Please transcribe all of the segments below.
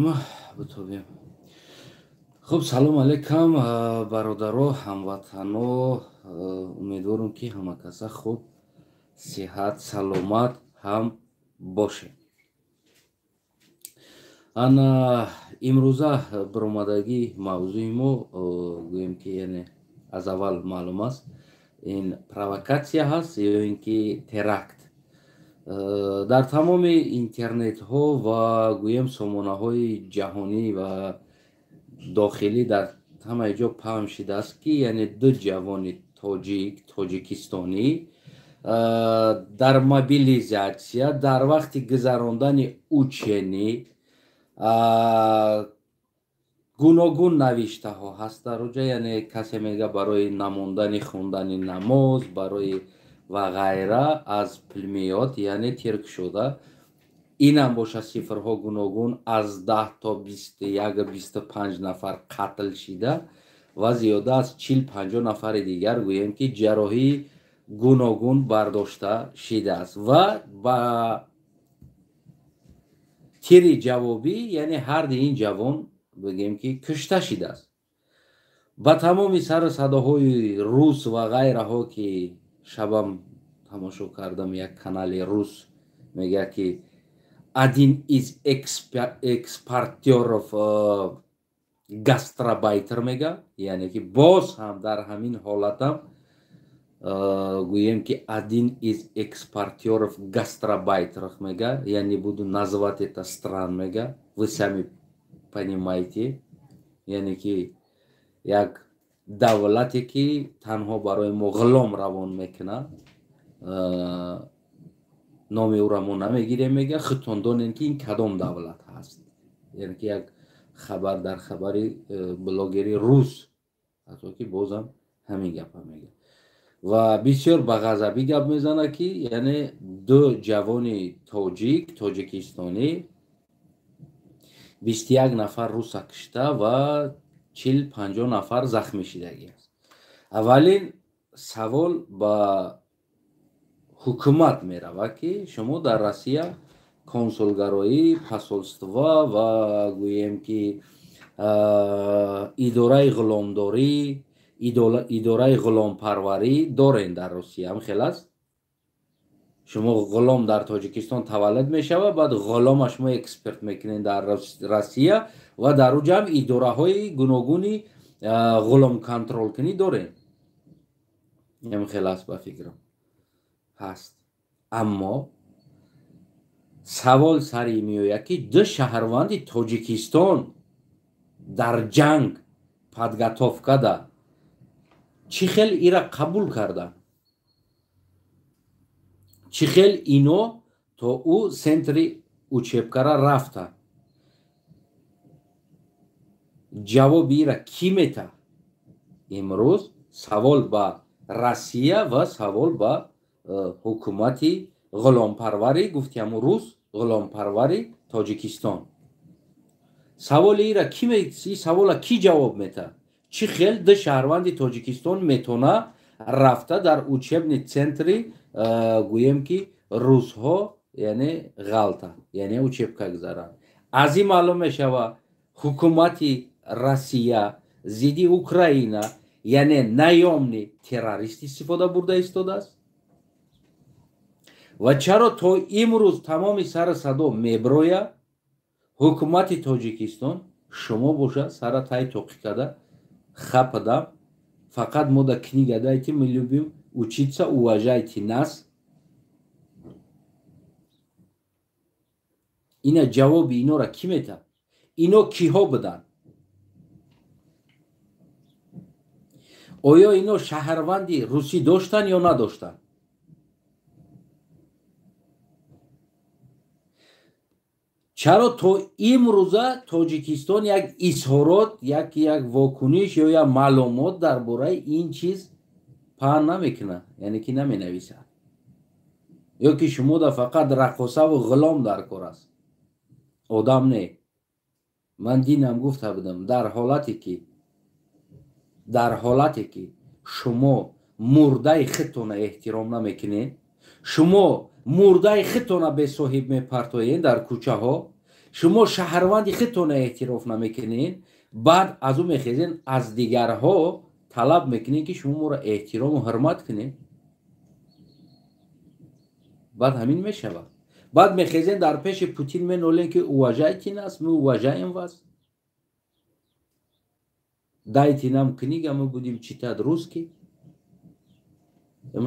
Телефонма битобем. Хуб, салом алейкум, бародаро, ҳамватано. Умедворам, ки ҳама каса хуб, сиҳат, саломат ҳам бошед. Ана имрӯза баромадагӣ мавзӯи мо, гӯем ки, яъне аз аввал маълум аст, ин провокатсия ҳаст ё ин ки теракт. Дар тамоми интернетҳо ва гӯем сомонаҳои ҷаҳонӣ ва дохилӣ дар ҳамаи ҷо паҳн шидааст, ки яъне ду ҷавони тоҷик, тоҷикистонӣ дар мобилизатсия, дар вақти гузарондани учение гуногун навиштаҳо ҳаст дар оҷа. Яъне касе мега барои намондани хондани намоз, барои ва ғайра аз пулемёт, яъне тирк шуда. Инам боша, цифрҳо гуногун, аз 10 то 21, 25 нафар қатл шида ва зиёда аз 40-50 нафари дигар, гӯем ки, ҷарроҳии гуногун бардошта шидааст ва ба тири ҷавобӣ, яъне ҳарди ин ҷавон, бигем ки, кушта шидааст. Ба тамоми сару садоҳои рус ва ғайраҳо, ки шабам тамошо кардам, як канали рус мегӯяд, ки один из экспортеров гастарбайтер мега, яъне ки боз ҳам дар ҳамин ҳолатам, гӯем ки, один из экспортеров гастарбайтеров мега, я не буду назвать это стран, мега, вы сами понимаете. Яъне ки як давлате, ки танҳо барои мо ғулом равон мекунад, номи ӯро мо намегирем, мега, худтон донем, ки ин кадом давлат ҳаст. Яъне ки як хабар дар хабари блогери рус ҳатто ки бозам ҳамин гапа мега ва бисёр ба ғазабӣ гап мезанад, ки яъне ду ҷавони тоҷик, тоҷикистонӣ 21 нафар руса кушта ва 40-50 нафар захмӣ шидагӣ аст. Аввалин савол ба ҳукумат меравад, ки шумо дар Россия консулгароӣ, посольство ва гӯем ки идораи ғуломдорӣ, идораи ғуломпарварӣ дорен дар Русия. Ҳам хел аст? Шумо ғулом дар Тоҷикистон таваллуд мешавад, баъд ғулома шумо экспорт мекунед дар Россия ва дар уҷа ҳам идораҳои гуногуни ғуломконтролкунӣ дорем. Ҳам хел аст, ба фикрам, ҳаст. Аммо савол сари меояд, ки ду шаҳрванди Тоҷикистон дар ҷанг подготовкада чӣ хел ира қабул карданд, чӣ хел ино то ӯ центри учебкара рафтанд? Ҷавоби ира кӣ мета? Имрӯз савол ба Россия ва савол ба ҳукумати ғуломпарварӣ, гуфти ҳамун рус, ғуломпарвари Тоҷикистон. Саволи ира ки, савола кӣ ҷавоб мета? Чӣ хел ду шаҳрванди Тоҷикистон метона рафта дар учебный центри, гӯем ки, русҳо, яъне ғалта, яъне учебка гузаранд? Аз ин маълум мешавад, ҳукумати Россия зидди Украина, яъне наёмный террорист истифода бурда истодааст. Ва чаро то имрӯз тамоми сару садо меброяд, ҳукумати Тоҷикистон шумо бошад, сара тай тоқӣ карда хапада, фақат мо да книга дайте, мы любим учиться, уважайте нас? Ина ҷавоби инора кӣ мета? Ино киҳо буданд? Оё ино шаҳрванди русӣ доштанд ё надоштанд? Чаро то имрӯза Тоҷикистон як изҳорот, як вокуниш ё як маълумот дар бораи ин чиз паҳн намекунад, яъне ки наменависад? Ё ки шумо да фақат раққосаву ғулом дар кор аст, одам не? Ман динам гуфта будам, дар ҳолате ки шумо мурдаи худтона эҳтиром намекунед, шумо мурдаи худтона бесоҳиб мепартоед дар кӯчаҳо. Шумо шаҳрванди худтона эътироф намекунед, баъд аз ӯ мехезен, аз дигарҳо талаб мекунед, ки шумо моро эҳтирому ҳурмат кунед. Баъд ҳамин мешавад. Баъд мехезен, дар пеши Путин менолем, ки уважайте нас, мы уважаем вас, дайте нам книга, мы будем читать русский.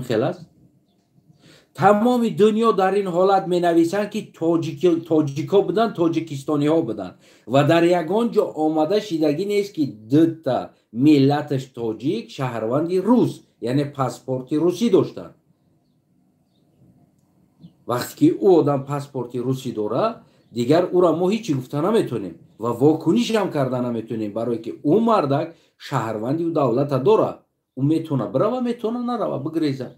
Хел аст. Тамоми дунё дар ин ҳолат менависанд, ки тоҷикҳо буданд, тоҷикистониҳо буданд, ва дар ягон ҷо омада шидагӣ нест, ки дута миллаташ тоҷик, шаҳрванди рус, яъне паспорти русӣ доштанд. Вақте ки ӯ одам паспорти русӣ дорад, дигар ӯра мо ҳечи гуфта наметонем ва вокунишам карда наметонем, барое ки ӯ мардак шаҳрванди ӯ давлата дорад. Ӯ метавона бирава, метавона нарава, бигреза.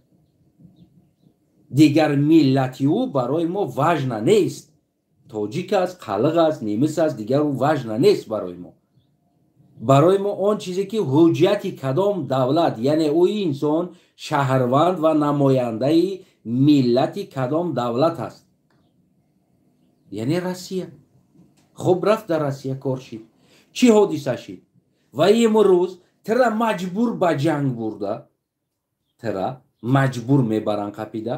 Дигар миллати ӯ барои мо важно нест. Тоҷик аст, қалиқ аст, немис аст, дигар ӯ важно нест барои мо. Барои мо он чизе, ки ҳуҷҷати кадом давлат, яъне ӯ инсон шаҳрванд ва намояндаи миллати кадом давлат аст, яъне Россия. Хуб, рафт, дар Россия кор шид. Чӣ ҳодиса шид? Ва имрӯз тира маҷбур ба ҷанг бурда, тира маҷбур мебаранд, қапида,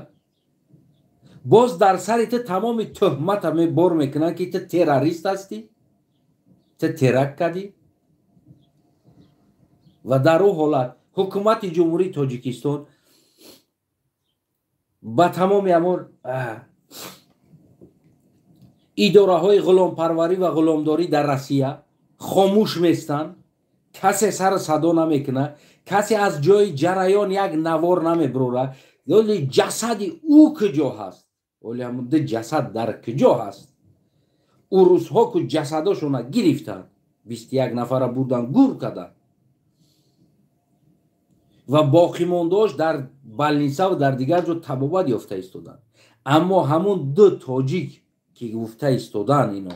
боз дар сари ту тамоми тӯҳмата бор мекунанд, ки ту террорист ҳастӣ, ту теракт кардӣ. Ва дар ӯ ҳолат ҳукумати Ҷумҳурии Тоҷикистон ба тамоми ҳамон идораҳои ғуломпарварӣ ва ғуломдорӣ дар Россия хомӯш местанд. Касе сар садо намекунад, касе аз ҷои ҷараён як навор намебурорад. Оли ҷасади ӯ куҷо ҳаст? Оли ҳамун ду ҷасад дар куҷо ҳаст? Урусҳо ку ҷасадошона гирифтанд, 21 нафара бурдан, гур карданд ва боқимондаош дар больница ва дар дигар ҷо табобат ёфта истоданд. Аммо ҳамун ду тоҷик, ки гуфта истоданд, ино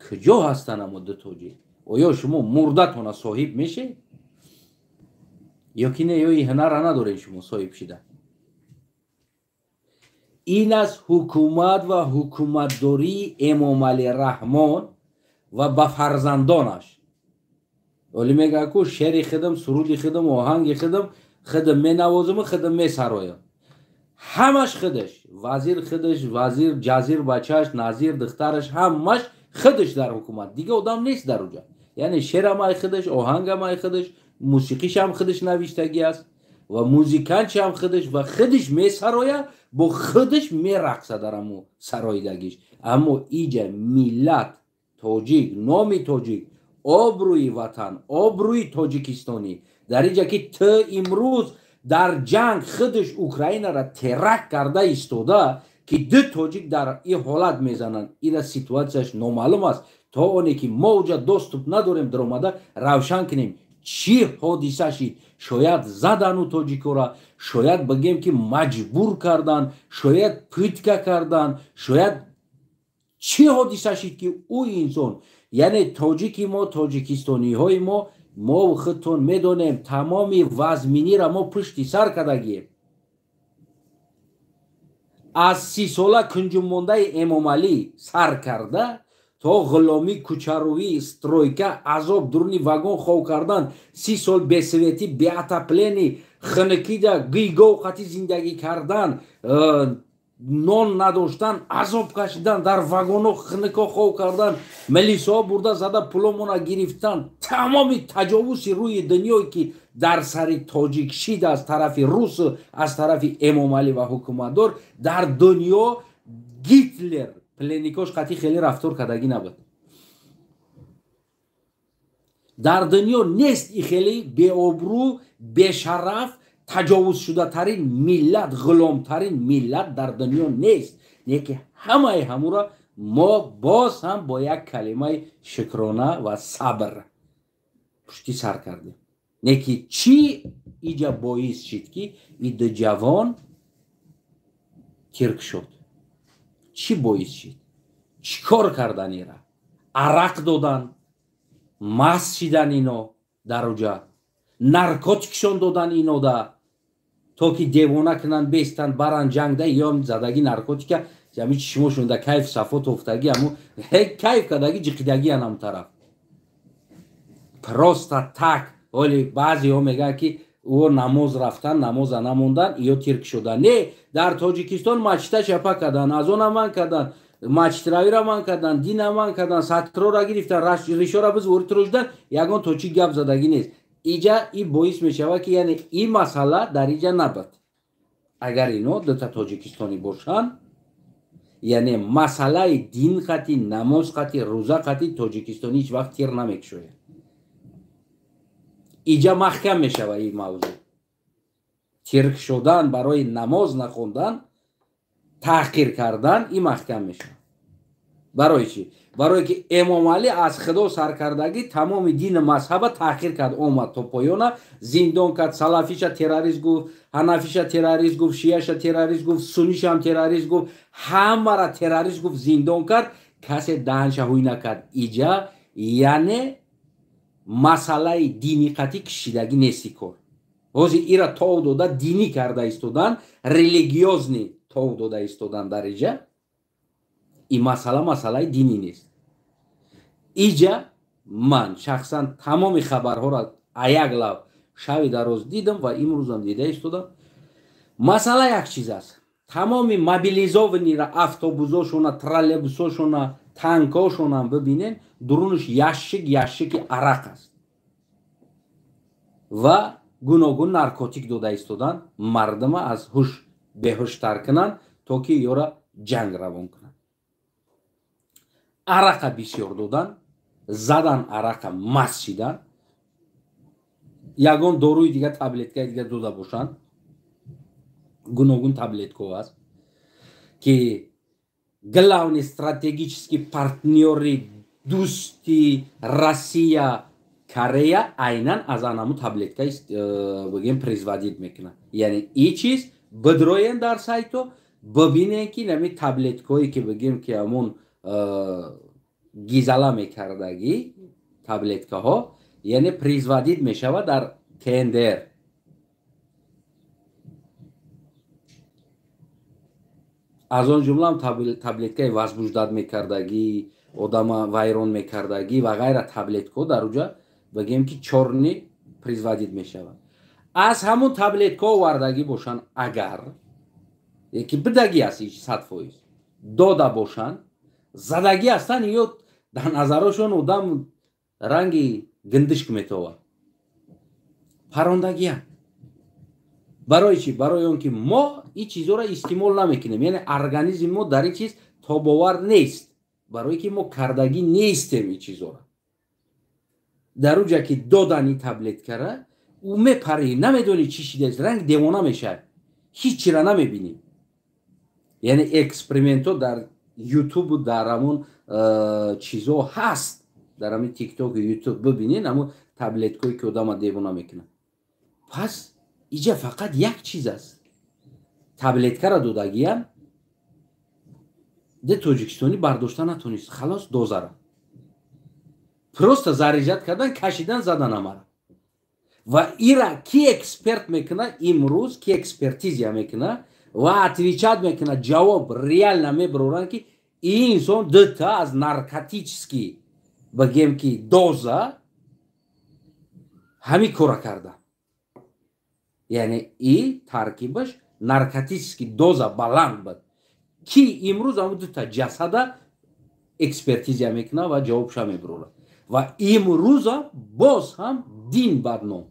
куҷо ҳастанд? Ҳамун ду тоҷик, оё шумо мурдатона соҳиб мешед ё ки не? Ё и ҳунара надоред шумо соҳиб шида? Ин аст ҳукумат ва ҳукуматдории Эмомалӣ Раҳмон ва ба фарзандонаш. Оли мегӯяд ку шери хидм, суруди хидм, оҳанги хидм, хидм менавозиму хидм месароям. Ҳамаш хидаш, вазир хидаш, вазир ҷазир бачааш, назир духтараш, ҳамаш хидаш дар ҳукумат. Дига одам нест дар уҷа. Яъне шерам ай хидаш, оҳангам ай хидаш, мусиқишам хидаш навиштагӣ аст ва музикантшам хидаш, ва хидаш месароя, бо хидаш мерақса дар ҳамо сароидагиш. Аммо иҷа миллат тоҷик, номи тоҷик, обрӯи ватан, обрӯи тоҷикистонӣ дар инҷа, ки ту имрӯз дар ҷанг худаш Украинара теракт карда истода, ки ду тоҷик дар ин ҳолат мезананд. Ира ситуатсияш номаълум аст, то оне ки мо уҷа доступ надорем, даромада равшан кунем, чӣ ҳодиса шид. Шояд задану тоҷикора, шояд бигем, ки маҷбур кардан, шояд пытка кардан, шояд чӣ ҳодиса шид, ки ӯ инсон, яъне тоҷики мо, тоҷикистониҳои мо, мо худтон медонем, тамоми вазминира мо пушти сар кардагием. Аз 30-сола кунҷумондаи Эмомалӣ сар карда то ғуломӣ, кӯчарӯӣ, стройка, азоб, дуруни вагон хов кардан, 30 сол бесвет ӣ, беотопление, хунукида гийгов қати зиндагӣ кардан, нон надоштан, азоб кашидан, дар вагоно хунуко хов кардан, милисаҳо бурда зада пуломона гирифтан, тамоми таҷовузи рӯи дунёе, ки дар сари тоҷик шид аз тарафи русу аз тарафи Эмомалӣ ва ҳукуматдор, дар дунё Гитлер пленник ош қатъи хеле рафтор кардагӣ набуд. Дар дунё нест и хеле беобрӯ, бешараф, таҷовузшудатарин миллат, ғуломтарин миллат дар дунё нест. Не ки ҳамаи ҳамура мо боз ҳам бо як калимаи шукрона ва сабр пушти сар кардем. Не ки чӣ иҷа боис шид, ки иду ҷавон тирк шуд? Чӣ боис шид? Чӣ кор кардан ира? Арақ додан, маст шидан ино дар уҷа, наркотикшон додан инода, то ки девона кунанд, бестанд, баранд ҷангда, ё задагӣ наркотика. Ами чишмошон да кайф сафо тофтагӣ, аму кайф кардагӣ, ҷиқидагиан ам тараф. Просто так. Оли баъзеҳо мегӯянд, ки ӯ намоз рафтан, намоза намондан, ё тирк шудан. Не, дар Тоҷикистон мачита чапа кардан, азона ман кардан, мачитравира ман кардан, дина ман кардан, сатрора гирифтан, ришора биз воритро шудан, ягон тоҷик гап задагӣ нест. Иҷа и боис мешавад, ки яъне и масъала дар иҷа набад. Агар ино дута тоҷикистонӣ бошанд, яъне масъалаи дин қати, намоз қати, рӯза қати тоҷикистонӣ ҳеҷ вақт тир намекушояд. Иҷа маҳкам мешавад ин мавзӯъ. Тирк шудан барои намоз нахондан, таҳқир кардан, ин маҳкам мешавад. Барои чӣ? Барое ки Эмомалӣ аз Худо саркардагӣ тамоми дину мазҳаба таҳқир кард, омад то поёна, зиндон кард, салафиша террорист гуфт, ҳанафиша террорист гуфт, шияша террорист гуфт, суннишам террорист гуфт, ҳамаро террорист гуфт, зиндон кард, касе даҳанша ҳуй накард. Иҷа яъне масъалаи дини қатӣ кишидагӣ нести кор. Ҳозир ира тов дода динӣ карда истодан, религиозный тов дода истодан дар иҷа. Ин масъала масъалаи динӣ нест. Иҷа ман шахсан тамоми хабарҳоро аяк лав шави дароз дидам ва имрӯзам дида истодам. Масъала як чиз аст. Тамоми мобилизованныйра, автобусошона, троллейбусошона, танкошонам бибинен, дурунаш ящик ящики арақ аст ва гуногун наркотик дода истодан, мардума аз ҳуш беҳуштар кунанд, то ки ёра ҷанг равон кунанд. Арақа бисёр додан, задан арақа, маст шидан, ягон доруи дига, таблеткаи дига дода бошанд, гуногун таблетко аст, ки главный стратегический партнёри дӯсти Россия Корея айнан аз анаму таблетка бигем производить мекунад. Яъне и чиз бидроен дар сайто, бибинен, ки нами таблеткое ки бигем ки ҳамун гизала мекардагӣ таблеткаҳо, яъне производить мешавад дар КНДР. Аз он ҷумлаам таблеткаи возбуждать мекардагӣ, одама вайрон мекардагӣ ва ғайра таблеткаҳо дар уҷа бигем ки чёрный производить мешавад. Аз ҳамун таблеткаҳо овардагӣ бошанд, агар яки бидагӣ аст, 100% дода бошанд, задагӣ ҳастанд, ё дар назарошон одам ранги гиндишк метовад, парондагианд. Барои чӣ? Барои он ки мо ин чизҳоро истеъмол намекунем, яъне организми мо дар ин чиз тобовар нест, барое ки мо кардагӣ нестем ин чизҳоро. Дар уҷа ки додан ин таблеткара, ӯ мепарӣ, намедонӣ чӣ шидааст, ранг девона мешавад, ҳеҷ чира намебинӣ. Яъне экспериментҳо дар ютубу дар ҳамон чизҳо ҳаст, дар ҳамин тиктоку ютуб бибинед ҳамон таблеткое ки одама девона мекунад. Пас иҷа фақат як чиз аст: таблеткара додагиям де тоҷикистонӣ бардошта натонист, халос, дозара просто заряжать кардан, кашидан, задан амара. Ва ира ки эксперт мекуна имрӯз, ки экспертизия мекуна ва отвечать мекуна, ҷавоб реально мебароранд, ки ин инсон дута аз наркотический бигем ки доза ҳамин кора карда. Яъне и таркибаш наркотический доза баланд буд. Ки имрӯз ҳамун дута ҷасада экспертизия мекуна ва ҷавобша мебарорад. Ва имрӯзам боз ҳам дин бадном.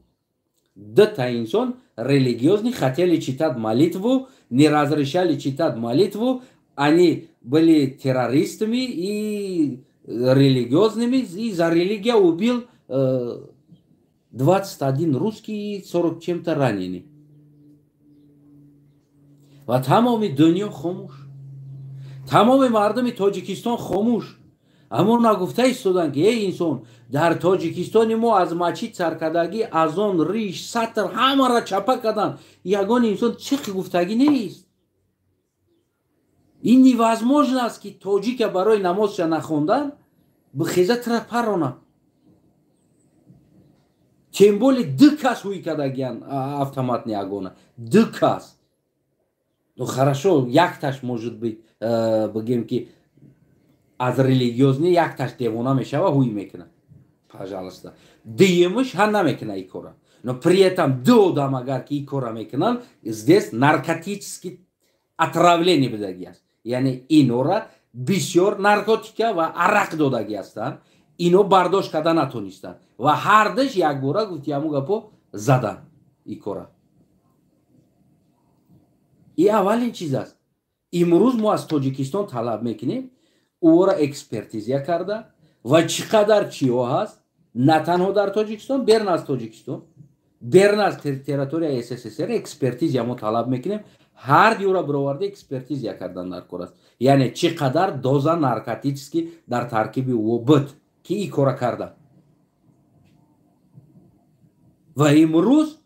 Дута инсон религиозный хотели читать молитву, не разрешали читать молитву, они были террористами и религиозными, и за религия убил 21 русский и 40 чем-то раненый. Ва тамоми дунё хомӯш, тамоми мардуми Тоҷикистон хомӯш. Аммо нагуфта истоданд, ки эй инсон, дар Тоҷикистони мо аз мачид саркардагӣ, азон, риш, сатр ҳамаро чапа карданд, ягон инсон чиқи гуфтагӣ нест. Ин невозможно аст, ки тоҷика барои намозша нахондан бихеза тира парона. Тем более ду кас ҳуй кардагиян автоматный огонь а, ду кас. Ну хорошо, якташ может быть, бигем ки аз религиозный якташ девона мешава, ҳуй мекунад, пожалуйста. Дуюмаш ҳа намекуна и кора. Но при этом ду одам агар ки и кора мекунанд, здесь наркотический отравление будаги аст. Яъне инора бисёр наркотика ва арақ додаги ҳастанд, ино бардошт карда натонистанд ва ҳардаш якбора гуфти ҳамун гапо задан и кора. И аввалин чиз аст. Имрӯз мо аз Тоҷикистон талаб мекунем ӯро экспертизия карда ва чӣ қадар чиҳо ҳаст на танҳо дар Тоҷикистон, берун аз Тоҷикистон, берун аз территорияи СССР экспертизия мо талаб мекунем. Ҳар диёра бироварда экспертизия кардан дар кор аст. Яъне чӣ қадар доза наркотически дар таркиби ӯ буд ки и кора карда. Ва имрӯз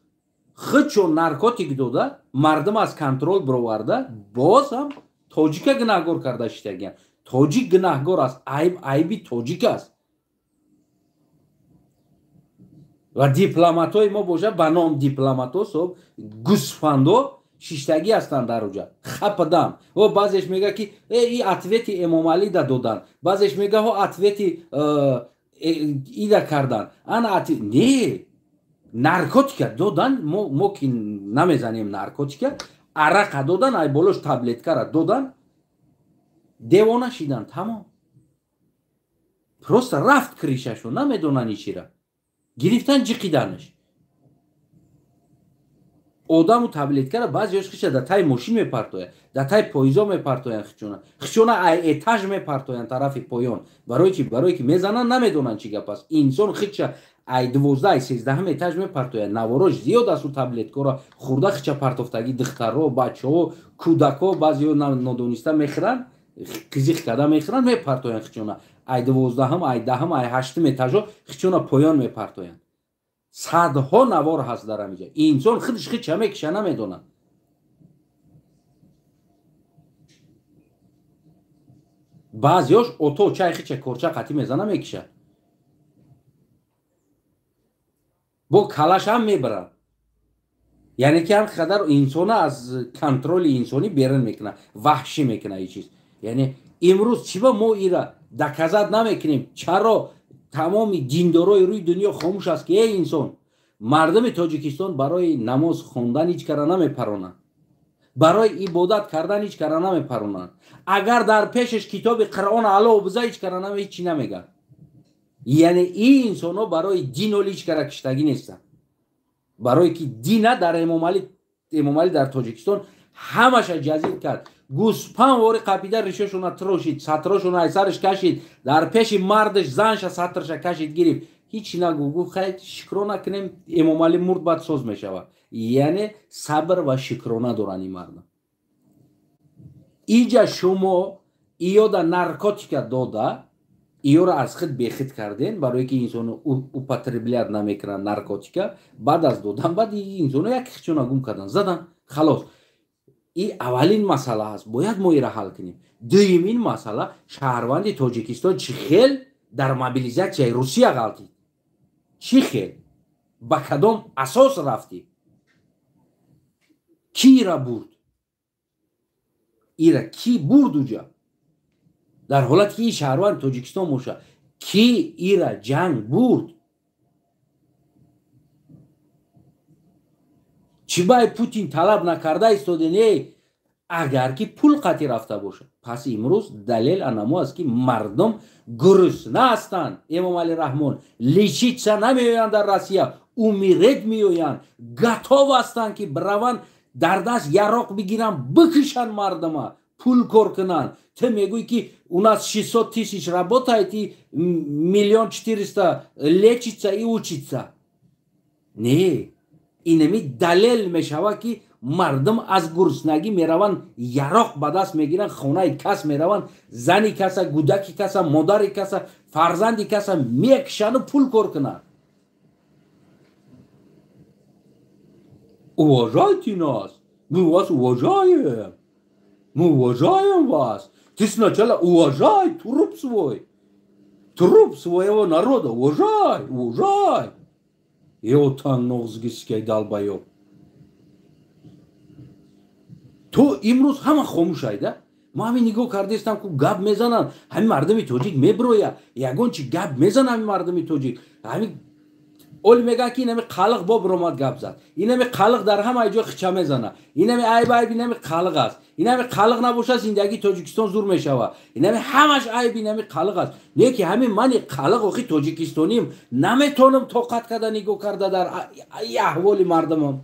худшо наркотик дода, мардум аз контрол бироварда, боз ҳам тоҷика гунаҳгор карда шитагиян. Тоҷик гунаҳгор аст, айб айби тоҷик аст. Ва дипломатҳои мо боша ба ном дипломатҳо соб гусфандо шиштагӣ ҳастанд дар уҷа хападам. О баъзеш мега ки и ответи Эмомалӣ да додан, баъзеш мега ҳо ответи ида кардан. Ана не, наркотика додан, мо ки намезанем наркотика, арақа додан, ай болош таблеткара додан, девона шидан, тамом. Просто рафт кришашо, намедонан ичира. Гирифтан ҷиқиданаш. Одаму таблеткара баъзеёш хиша да тай мошин мепартоянд, да тай поизо мепартоянд хичона. Хичона ай этаж мепартоянд тарафи поён. Барои чи? Барои ки мезананд, намедонанд чӣ гап аст. Инсон хича ай 12, ай 13 этаж мепартояд. Наворош зиёд аст у таблеткаро хурда хича партофтагӣ духтаро, бачаҳо, кӯдакҳо баъзеё нодониста мехӯранд, қизиқ карда мехӯранд, мепартоянд хичона. Ай 12, ай 10, ай 8 этажо хичона поён мепартоянд. Садҳо навор ҳаст дар ҳамиҷа. Инсон худаш хича мекиша, намедонад. Баъзеёш ото чай хича корча қатӣ мезана, мекиша. Бо калаш ҳам мебарад. Яъне ки ҳар қадар инсона аз контроли инсонӣ берун мекунад, ваҳшӣ мекунад ин чиз. Яъне имрӯз чӣ ба мо ира доказат намекунем? Чаро тамоми диндорои рӯи дунё хомӯш аст ки эй инсон, мардуми Тоҷикистон барои намоз хондан ҳеҷ кара намепаронанд, барои ибодат кардан ҳеҷ кара намепаронанд. Агар дар пешаш китоби Қуръон ало биза, ҳеҷ кара ҳеҷ чӣ намегӯяд. Яъне ин инсонҳо барои дин оли ҳеҷ кара киштагӣ нестанд. Барое ки дина дар Эмомалӣ дар Тоҷикистон ҳамаша ҷазид кард. Гӯспан вори қапида ришошона трошид, сатрошона ай сараш кашид, дар пеши мардаш занша сатрша кашид гирифт. Ҳеҷ нагу, гуфт хай шукрона кунем, Эмомалӣ мурд, баъд соз мешавад. Яъне сабр ва шукрона доранд ин мардум. Иҷа шумо иёда наркотика дода, иёро аз худ бехид карден, барое ки инсоно употреблять намекунанд наркотика, баъд аз додан, баъд инсоно як хичона гум кардан, задан, халос. И аввалин масъала аст, бояд мо ира ҳал кунем. Дуюмин масъала, шаҳрванди Тоҷикистон чӣ хел дар мобилизатсияи Русия ғалтид? Чӣ хел? Ба кадом асос рафтӣ? Ки ира бурд? Ира ки бурд уҷа? Дар ҳолате ки ин шаҳрванди Тоҷикистон боша, ки ира ҷанг бурд? Чӣ бай Путин талаб накарда истоде? Не, агар ки пул қатӣ рафта бошад. Пас имрӯз далел анамо аст ки мардум гурусна ҳастанд. Эмомалӣ Раҳмон лечиться намеоянд дар Россия, умереть меоянд, готов ҳастанд ки бираванд дар даст яроқ бигиранд, бикушанд мардума, пул кор кунанд. Ту мегӯӣ ки у нас 600 тысяч работает и 1 400 000 лечится и учится. Не, инами далел мешавад ки мардум аз гуруснагӣ мераванд, яроқ ба даст мегиранд, хонаи кас мераванд, зани каса, гудаки каса, модари каса, фарзанди каса мекушанду пул кор кунанд. Уважайте нас, мы вас уважаем, мы уважаем вас. Ты сначала уважай труп свой, труп своего народа, уважай, уважай. Его там ногзгиский долбоёб. То имрӯз ҳама хомӯш айда. Ма ҳамин нигоҳ кардастам, ку гап мезананд, ҳамин мардуми тоҷик меброя, ягон чи гап мезана ҳамин мардуми тоҷик. Ҳамин оли мегӯяд, ки инами қалиқ бо биромад гап зад, инами қалиқ дар ҳамаи ҷо хича мезана, инами айб айб инами қалиқ аст, инами қалиқ набошад зиндагии Тоҷикистон зур мешавад, инами ҳамаш айб инами қалиқ аст. Не ки ҳамин мани қалиқ охи тоҷикистоним наметонам тоқат карда нигоҳ карда дар аҳволи мардумам,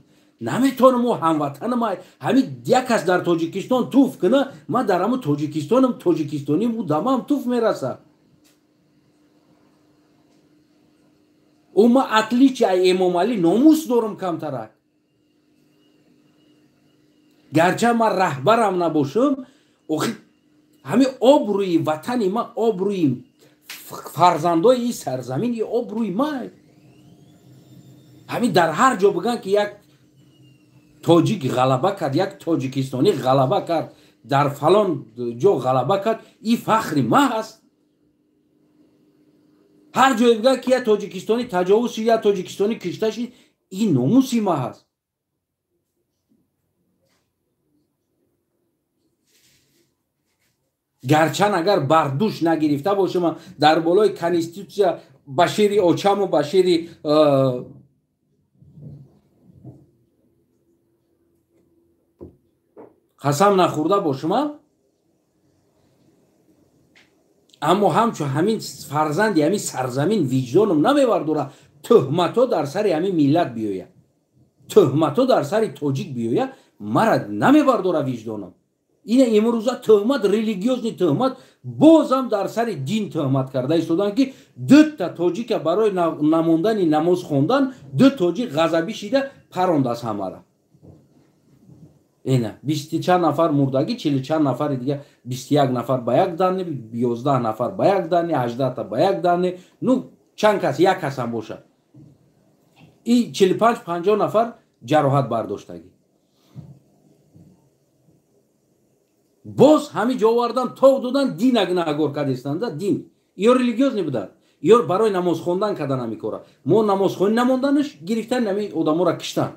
наметонам. Ӯ ҳамватанам, ҳамин як кас дар Тоҷикистон туф куна, ман дар ҳамун Тоҷикистонам, тоҷикистоним, ӯ дамам туф мерасад. Ӯ ма отличие ай Эмомалӣ номус дорам камтарак. Гарча ман раҳбарам набошам, охи ҳамин обрӯи ватани ма, обрӯи фарзандои ин сарзамин, и обрӯи ма. Ҳамин дар ҳар ҷо бигӯянд, ки як тоҷик ғалаба кард, як тоҷикистонӣ ғалаба кард, дар фалон ҷо ғалаба кард, ин фахри ма ҳаст. Ҳар ҷое бигӯяд, ки як тоҷикистонӣ таҷовуз шид, як тоҷикистонӣ кишта шид, ин номуси ма ҳаст. Гарчанд агар бар душ нагирифта бошам, дар болои конститутсия ба шири очаму ба шири қасам нахӯрда бошам, аммо ҳамчун ҳамин фарзанди ҳамин сарзамин виҷдонам намевардора тӯҳматҳо дар сари ҳамин миллат биёяд, тӯҳматҳо дар сари тоҷик биёяд, мара намевардора виҷдонам. Ина имрӯза тӯҳмат, религиозни тӯҳмат, бозам дар сари дин тӯҳмат карда истоданд, ки дута тоҷика барои намондани намоз хондан ду тоҷик ғазабӣ шида парондааст ҳамара. Ина бисти чанд нафар мурдагӣ, чилу чанд нафари дига, 21 нафар ба як дане, 11 нафар ба як дане, 18 ба як дане, ну чанд кас, як касам бошад. И 45-50 нафар ҷароҳат бардоштагӣ. Боз ҳамин ҷо овардан, тов додан, дина гунаҳгор кардистанда, дин. Ё религиозни буданд, ё барои намоз хондан кардан ҳамин кора. Мо намозхонӣ намонданаш гирифтан ҳамин одаморо киштан.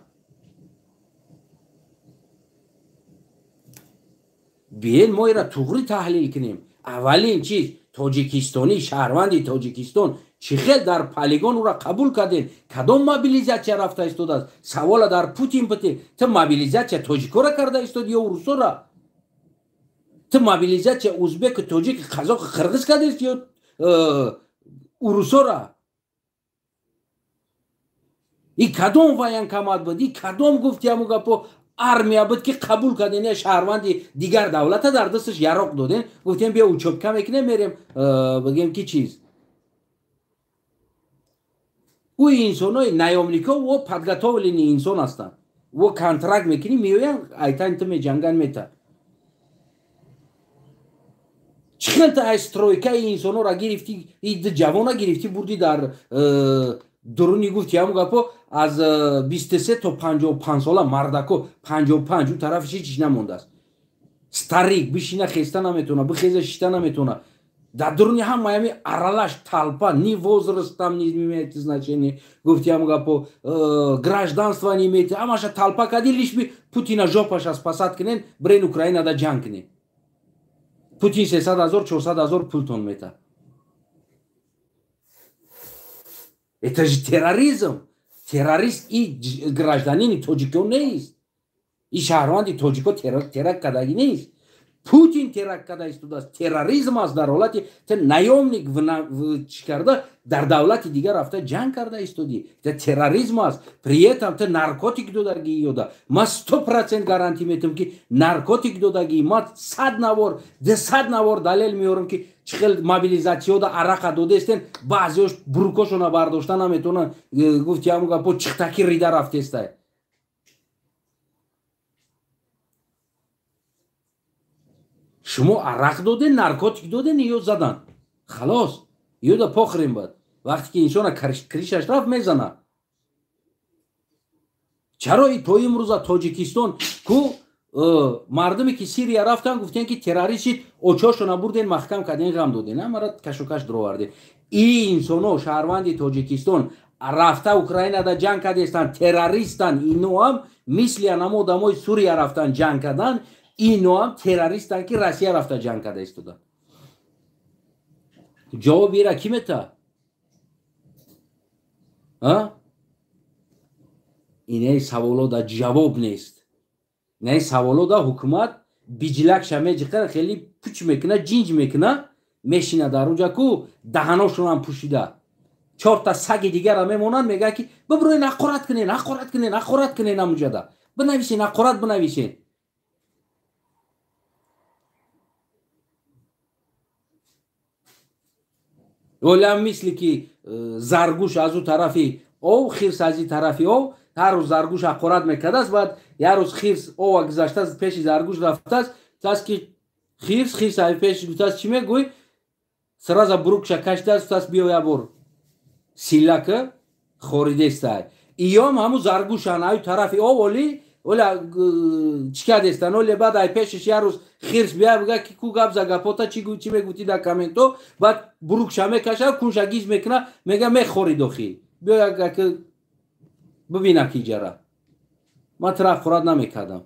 Биен мо ира туғри таҳлил кунем. Аввалин чиз, тоҷикистонӣ, шаҳрванди Тоҷикистон чӣ хел дар полигон ӯра қабул кардем? Кадом мобилизатсия рафта истодааст? Савола дар Путин битем. Ту мобилизатсия тоҷикора карда истоди ё урусора? Ту мобилизатсия узбеку, тоҷик, қазоқ, қирғиз кардест ё урусора? И кадом военкомат буд? И кадом гуфти ҳамун гапо армия буд, ки қабул кардем, я шаҳрванди дигар давлата дар дасташ яроқ додем, гуфтем биё учёбка мекунем, мерем, бигем ки чиз. Ӯ инсонои наёмнико, ӯ подготовленный инсон ҳастанд. Ӯ контракт мекунӣ, меоянд, айтан ту меҷанган мета. Чӣ хел ту ай стройкаи инсонора гирифтӣ, и ду ҷавона гирифтӣ, бурдӣ дар дуруни гуфти ҳамун гапо аз 23 то 55 сола мардако, 55 ӯ тарафиш ҳеч намондааст. Старик бишина хеста наметавона, бихеза шита наметавона. Дар дуруни ҳама ҳами аралаш толпа, ни возраст там не имеет значения, гуфти ҳамун гапо, гражданство не имеет, ҳамаша толпа кади, лишь бы Путина жопаша спасать кунен, брен Украинада ҷанг кунен. Путин 300 ҳазор, 400 ҳазор пултон мета. Это же терроризм. Террорист и гражданини тоҷико нест. И шаҳрванди тоҷико теракт кардагӣ нест. Путин теракт карда истодааст. Терроризм аст дар ҳолати ту наёмник чӣ карда дар давлати дигар рафта ҷанг карда истодӣ. Это терроризм аст. При этом ту наркотик додагӣ ёда. Ман 100% гарантӣ метавам, ки наркотик додагӣ. Ман 100 навор, 200 навор далел меорам, ки чӣ хел мобилизатсиёда арақа додестен, баъзеош брукошона бардошта наметавонанд. Гуфти ҳамун гапо чиқтаки рида рафтестай. Шумо арақ доден, наркотик доден, ё задан. Халос, ё да похрен бад. Вақте ки инсона кришаш рафт, мезана. Чаро то имрӯза Тоҷикистон ку мардуме ки Сирия рафтан, гуфтен ки террорист шид, очошона бурден, маҳкам карден, ғам доден, амара кашокаш дуроварден. И инсоно шаҳрванди Тоҷикистон рафта Украинада ҷанг кардестанд, террористан, иноам мисли анамо одамои Сурия рафтан ҷанг кардан, Иноам террористанд, ки Россия рафта ҷанг карда истода. Ҷавоб ира кӣ мета? Инаи саволода ҷавоб нест. Инаи саволода ҳукумат биҷилакша меҷиқара, хеле пуч мекуна, ҷинҷ мекуна, мешина дар уҷа ку даҳаношонам пӯшида. Чорта саги дигара мемонанд, мегӯяд ки бибироен ҳақорат кунен, ҳақорат кунен, ҳақорат кунен, амуҷада бинависен, ҳақорат бинависен. Олям мисли ки заргӯш аз ӯ тарафи ов, хирс аз и тарафи ов, ҳар рӯз заргӯш ҳақорат мекардааст. Баъд як рӯз хирс ова гузаштааст, пеши заргӯш рафтааст, гуфтааст ки хирс, хирс ай пеш гуфтааст чӣ мегӯй? Сразу бурукша кашидааст, гуфтааст биё як бор силака хоридестай. Иём ҳаму заргӯшан аю тарафи ов, оли оля чӣ кардестан, оле баъд ай пешиш як рӯз хирс бия бига ки ку гап за гапота чӣ чӣ мегуфтӣ дар комменто. Баъд бурукша мекаша, кунша гиз мекуна, мега мехорид охи, биё як бибина ки ҷара ман тура ҳақорат намекардам.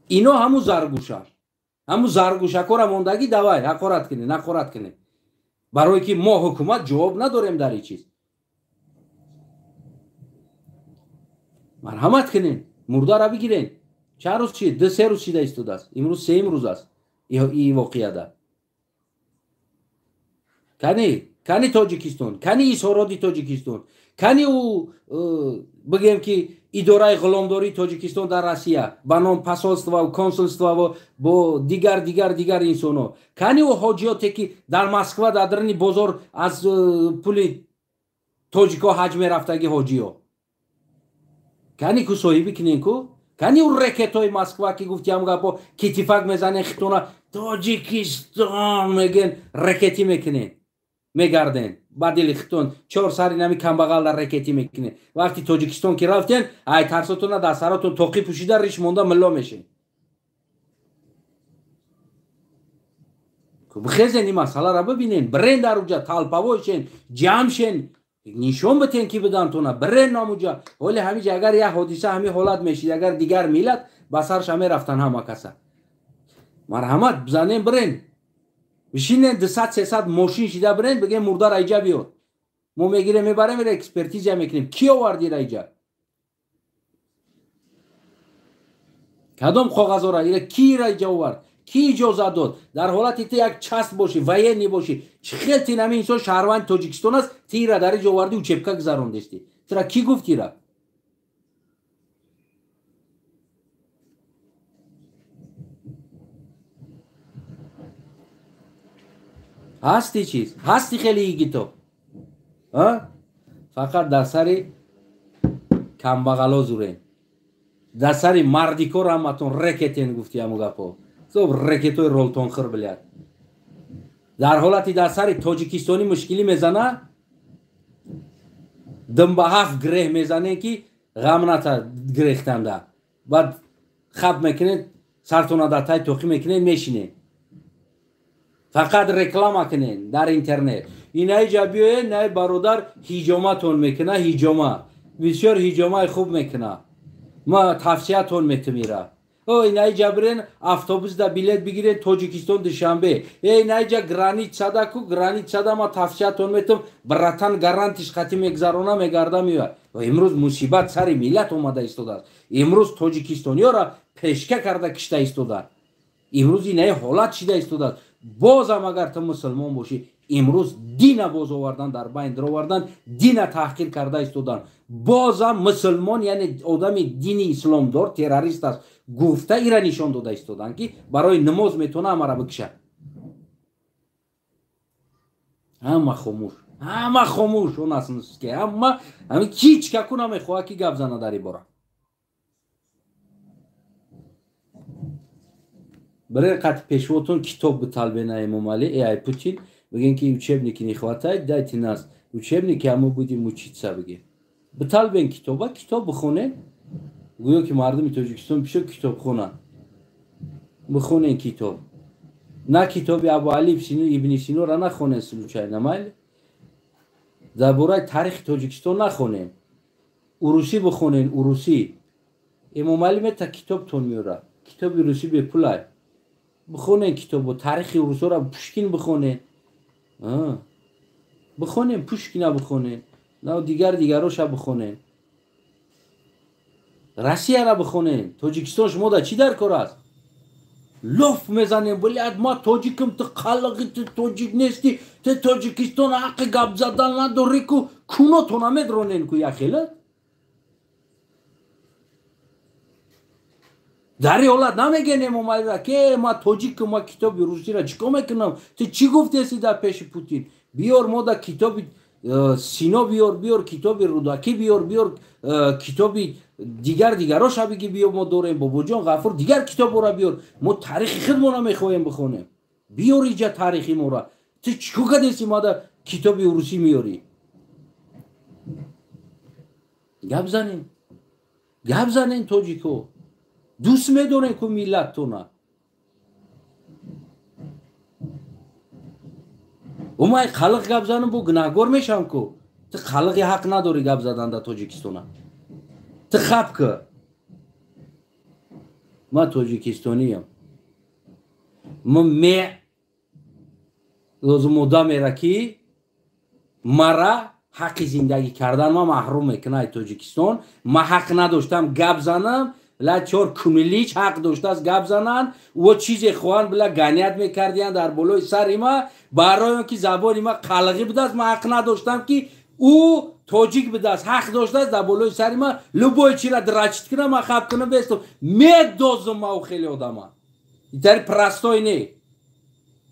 Ино ҳаму заргӯшан, ҳаму заргӯшакора мондагӣ, давай ҳақорат кунед, ҳақорат кунед, барое ки мо ҳукумат ҷавоб надорем дар ин чиз. Марҳамат кунед, мурдара бигирен. Чанд рӯз чи? 2-3 рӯз шида истодааст, имрӯз сеюм рӯз аст и воқеада. Кани, кани Тоҷикистон, кани изҳороти Тоҷикистон, кани ӯ бигӯем ки идораи ғуломдории Тоҷикистон дар Россия ба ном посольство, консульство бо дигар дигар дигар инсонҳо, кани ӯ ҳоҷиёте ки дар Москва дар даруни бозор аз пули тоҷико ҳаҷ мерафтаги ҳоҷиё, кани ку соҳибӣ кунен ку, кани ӯ рекетҳои Москва ки гуфтиам гапо китифак мезанен, хитона Тоҷикистон мегӯен, рекетӣ мекунен, мегарден ба дили хитон, чор сари нами камбағал дар рекетӣ мекунен. Вақти Тоҷикистон ки рафтен, ай тарсотона дар саротон тоқӣ пӯшида риш монда милло мешен. Бихезен ин масъаларо бибинен, бирен дар уҷа талпавойшен, ҷамъ шен, нишон битен ки бидантона, бирен намуҷа. Ҳоли ҳамиҷа агар як ҳодиса ҳамин ҳолат мешид, агар дигар миллат ба сарша мерафтан ҳама каса. Марҳамат бизанен, бирен, бишинен, 200-300 мошин шида бирен, бигем мурдара иҷа биёр, мо мегирем, мебарем, экспертизия мекунем, кӣ овард ира иҷа, кадом коғазора ира, кӣ ира иҷа овард, кӣ иҷозат дод? Дар ҳолати ту як част бошӣ, военный бошӣ, чӣ хел ти нами инсон шаҳрванди Тоҷикистон аст, ти ира дар иҷа овардӣ, учебка гузарондестӣ, тура кӣ гуфт ира? Ҳасти чиз, ҳасти хеле игито, фақат дар сари камбағало зурен, дар сари мардикор ҳаматон рекетен, гуфти ҳаму гапо соб рекетои ролтонхир билят. Дар ҳолати дар сари тоҷикистонӣ мушкилӣ мезана, димба ҳафт греҳ мезанен ки ғам ната грехтанда, баъд хаб мекунед, сартона дар тай тоқӣ мекунед, мешинед, фақат реклама кунед дар интернет. Инаиҷа биёед, най бародар ҳиҷоматон мекуна, ҳиҷома бисёр ҳиҷомаи хуб мекуна, ма тавсиятон метумира. О инаиҷа бирен, автобусда билет бигирен Тоҷикистон Душанбе. Э инаиҷа границада ку, границада ма тавсиятон метум, братан гарантиш қати мегзарона, мегарда, меояд. Имрӯз мусибат сари миллат омада истодааст. Имрӯз тоҷикистониёра пешка карда кишта истодаанд. Имрӯз инаи ҳолат шида истодааст. Бозам агар ту мусулмон бошӣ, имрӯз дина боз овардан, дар байн даровардан, дина таҳқир карда истодан. Бозам мусулмон, яъне одами дини исломдор террорист аст гуфта ира нишон дода истодан, ки барои намоз метавона ҳамара бикушад. Ҳама хомӯш, ҳама хомӯш, он аст ки ҳама ҳамин ҳеҷ каку намехоҳад ки гап зана дар ин бора. Бирен қати пешвотон китоб биталбена Эмомалӣ, ай Путин, биген ки учебники не хватает, дайте нас учебники, а мы будем учиться, бигем. Биталбен китоба, китоб бихонен. Гӯё ки мардуми Тоҷикистон бисёр китобхонанд. Бихонен китоб. На китоби Абу Али ибни Синора нахонен случайно, майли. Дар бораи таърихи Тоҷикистон нахонен. Урусӣ бихонен, урусӣ. Эмомалӣ мета китобтон меорад. Китоби русӣ бепулай. Бихонен китобо, таърихи русоро Пушкин бихонен. Бихонен, Пушкина бихонен. На дигар дигароша бихонен. Россияра бихонен. Тоҷикистон шумо да чӣ дар кор аст? Лоф мезанем, блядь, ма тоҷикам, ту қалғи, ту тоҷик нести, ту Тоҷикистон ҳаққи гап задан надорӣ ку, кунотона медронен ку яхела. Дар ин ҳолат намегӯен Эмомалира ки ма тоҷикам, ма китоби русиро чӣ кор мекунам? Ту чӣ гуфтеси дар пеши Путин? Биёр мо да китоби Сино биёр, биёр китоби Рӯдакӣ биёр, биёр китоби дигар дигароша биги биё, мо дорем Бобоҷон Ғафур, дигар китобора биёр. Мо таърихи худмона мехоҳем бихонем. Биёр иҷа таърихи мора. Ту чӣ кор кардеси ма да китоби русӣ меёрӣ? Гап занем. Гап занем тоҷико. Дӯст медорем ку миллаттона. Умай қалиқ гап занам, бо гунаҳгор мешавам ку. Ту қалиқи ҳақ надорӣ гап задан дар Тоҷикистона. Ту хаб ку. Ман тоҷикистониям. Ман лозим одамера ки мара ҳаққи зиндагӣ кардан ма маҳрум мекунад ай Тоҷикистон. Ман ҳақ надоштам гап занам, ла чор кунилич ҳақ доштааст гап зананд, ӯ чизе хоҳанд била ганият мекардиянд дар болои сари ма, барои он ки забони ма қалғӣ будааст, ман ҳақ надоштам ки ӯ тоҷик будааст, ҳақ доштааст дар болои сари ма любой чира драчит кунам, ман хаб кунам бестам. Медозам ма ӯ хеле одама. Итари простой не.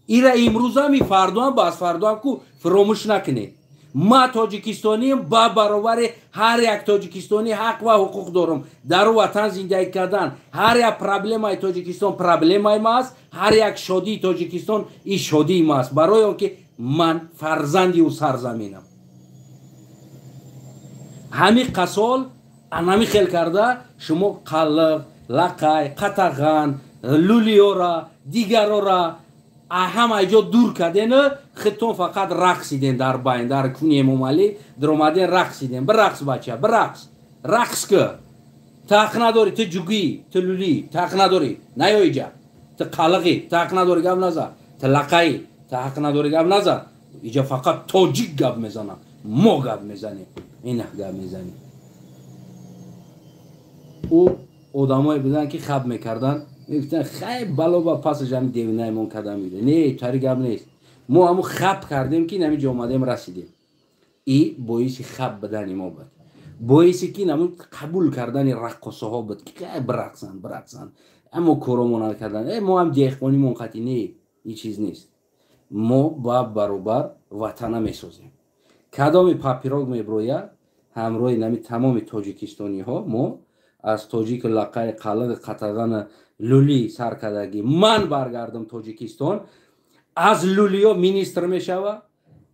Ира имрӯзам, и фардоам, басфардоам ку фаромӯш накунед. Ма тоҷикистонием, ба баробари ҳар як тоҷикистонӣ ҳақ ва ҳуқуқ дорам дар ватан зиндагӣ кардан. Ҳар як проблемаи Тоҷикистон проблемаи ма аст, ҳар як шодии Тоҷикистон и шодии ма аст, барои он ки ман фарзанди ӯ сарзаминам. Ҳамин қасол анами хел карда шумо қаллиқ, лақай, қатаған, лулиёра, дигарора ҳама ҷо дур карден, худтон фақат рақсиден дар байн, дар куни Эмомалӣ даромаден рақсиден. Бирақс бача, бирақс, рақс ку. Ту ҳақ надорӣ, ту ҷугӣ, ту лулӣ, ту ҳақ надорӣ, наё иҷа. Ту қалиқӣ, ту ҳақ надорӣ гап назан. Ту лақаӣ, ту ҳақ надорӣ гап назан. Иҷа фақат тоҷик гап мезанад, мо гап мезанем, инах гап мезанем. Ӯ одамое буданд ки хаб мекарданд, мегуфтанд хай бало ба пасаш ҳами девинаемон карда меида. Не, тари гап нест. Мо ҳамун хаб кардем ки нами ҷо омадем расидем. И боиси хаб будани мо буд, боиси ки намун қабул кардани раққосаҳо буд ки бирақсанд, бирақсанд, аммо коромон накардан. Мо ҳам деҳқонимон қатъи не, ин чиз нест. Мо ба баробар ватана месозем. Кадоми папирог меброяд, ҳамроҳи нами тамоми тоҷикистониҳо мо аз тоҷику лақаи қалиқи қатағана лулӣ сар кардагӣ ман баргардам Тоҷикистон, аз лулиё министр мешава,